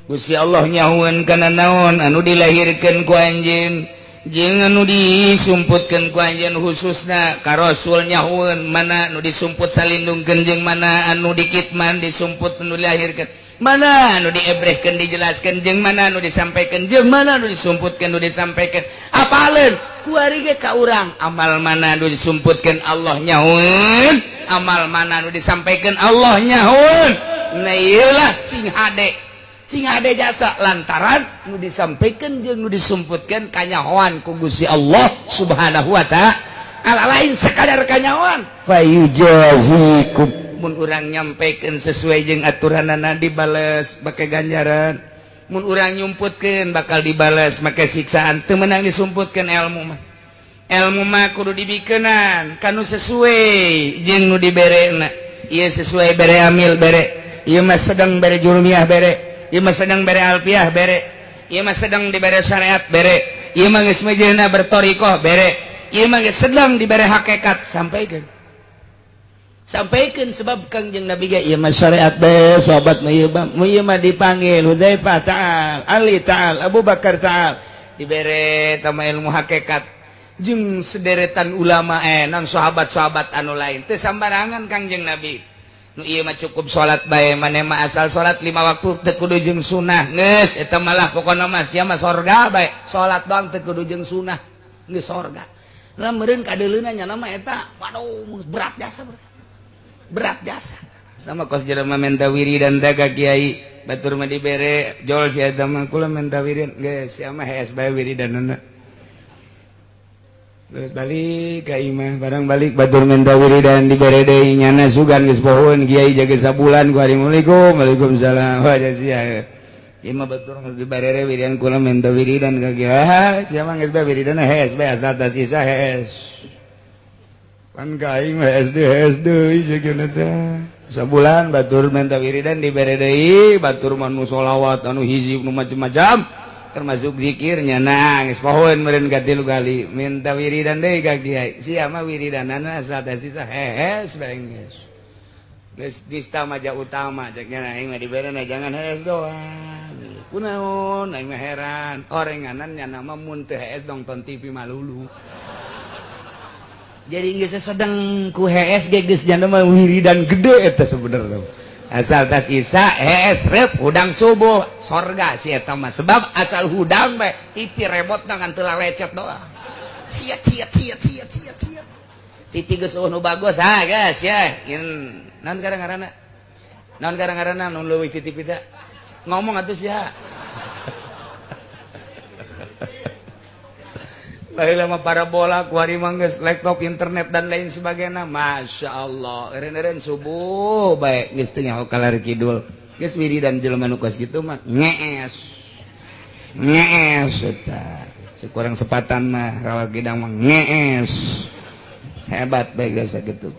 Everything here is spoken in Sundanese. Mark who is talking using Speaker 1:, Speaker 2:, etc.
Speaker 1: Gusti Allah nyahueun kana naon anu dilahirkeun ku anjeun jeung anu disumputkeun ku anjeun, khususna ka Rasul nyahueun mana nu disumput salindungkeun jeung mana anu dikitman disumput nu dilahirkeun, mana anu diebrehkeun dijelaskeun jeung mana anu disampaikan jeung mana anu disumputkeun nu disampaikan. Apaleun kuari ge ka urang, amal mana anu disumputkeun Allah nyahueun, amal mana anu disampaikan Allah nyahueun. Nah, iyalah sing hade, sing hade jasa lantaran nu disampaikan jeung nu disumputkeun kanyahoan ku Gusti Allah Subhanahu wa Ta'ala, lain sekadar kanyahoan. Fayujazikum, mun urang nyampaikan sesuai jeung aturanana dibales make ganjaran, mun urang nyumputkeun bakal dibales make siksaan. Teu meunang disumputkeun ilmu mah. Ilmu mah kudu dibikeunan kanu sesuai jeung nu diberena. Ieu sesuai bere amil bere, ieu mah sedang bere jurumiyah bere, ieu mah sedang bere alfiah bere, ieu mah sedang dibere syariat bere, ieu mah geus mejeuna bertorikoh bere, ieu mah geus sedang dibere hakikat sampaikan, sampaikan. Sebab Kangjeng Nabi ge ieu mah syariat be, sahabat mah ieu mah, ieu mah dipanggil Hudzaifah ta'al, Ali ta'al, Abu Bakar ta'al, dibere tama ilmu hakikat jeung sederetan ulama non sahabat-sahabat anu lain. Teu sambarangan Kangjeng Nabi. Nu ieu mah cukup salat bae, maneh mah asal salat 5 waktu teu kudu jeung sunah geus eta malah pokona mah sia mah sorga bae, salat doang teu kudu jeung sunah geus sorga lah meureun kadeuleuna nya mah eta. Waduh, berat jasa, berat, berat jasa sama kos jelema menta wiridan teh ka kiai batur mah dibere jol si eta mah. Kula menta wiridan geus, sia mah hees bae wiridanna. Geus balik ka imah, barang balik batur menta wiridan dibere deui, nyana sugan geus pohoeun kiai jaga sabulan ku hari. Assalamualaikum, waalaikumsalam. Wah, sia ieu mah batur dibere wiridan. Kula menta wiridan ka kiai, sia mah geus bae wiridanna hees bae, asal tas isa hees. Pan ka aing mah SD SD jeung teh sabulan batur menta wiridan dibere deui, batur mah nu sholawat anu hizib nu macam-macam termasuk zikirnya nangis pohoeun meureun katilu kali minta wiridan deui ka kiai, sia mah wiridanana asal teh sisa hees bae geus geus nista maja utama. Cek nya aing mah diberena jangan hees doang. Kunaon aing mah heran orenganan nya nama mun teu hees nonton TV malulu. Jadi geus sedang ku hees ge geus janda mah wiridan gede eta sebenarnya. Asal tas isa hees rep hudang subuh sorga si eta mah, sebab asal hudang bae TV remote ngan teu lecet doang, siat siat siat siat siat siat TV geus eueuh nu bagus. Ha guys ya in naon kadang-ngaranna, naon kadang-ngaranna nu leuwih ti TV teh, ngomong atuh sia. Baheula mah parabola, kuari mah geus laptop, internet dan lain sebagainya. Masya Allah, eureun-eureun subuh bae geus teu nyaho kalar kidul geus wiridan. Jelema nu kos kitu mah ngees ngees eta. Cek urang sepatan mah rawa gidang mah ngees hebat bae geus sakitu.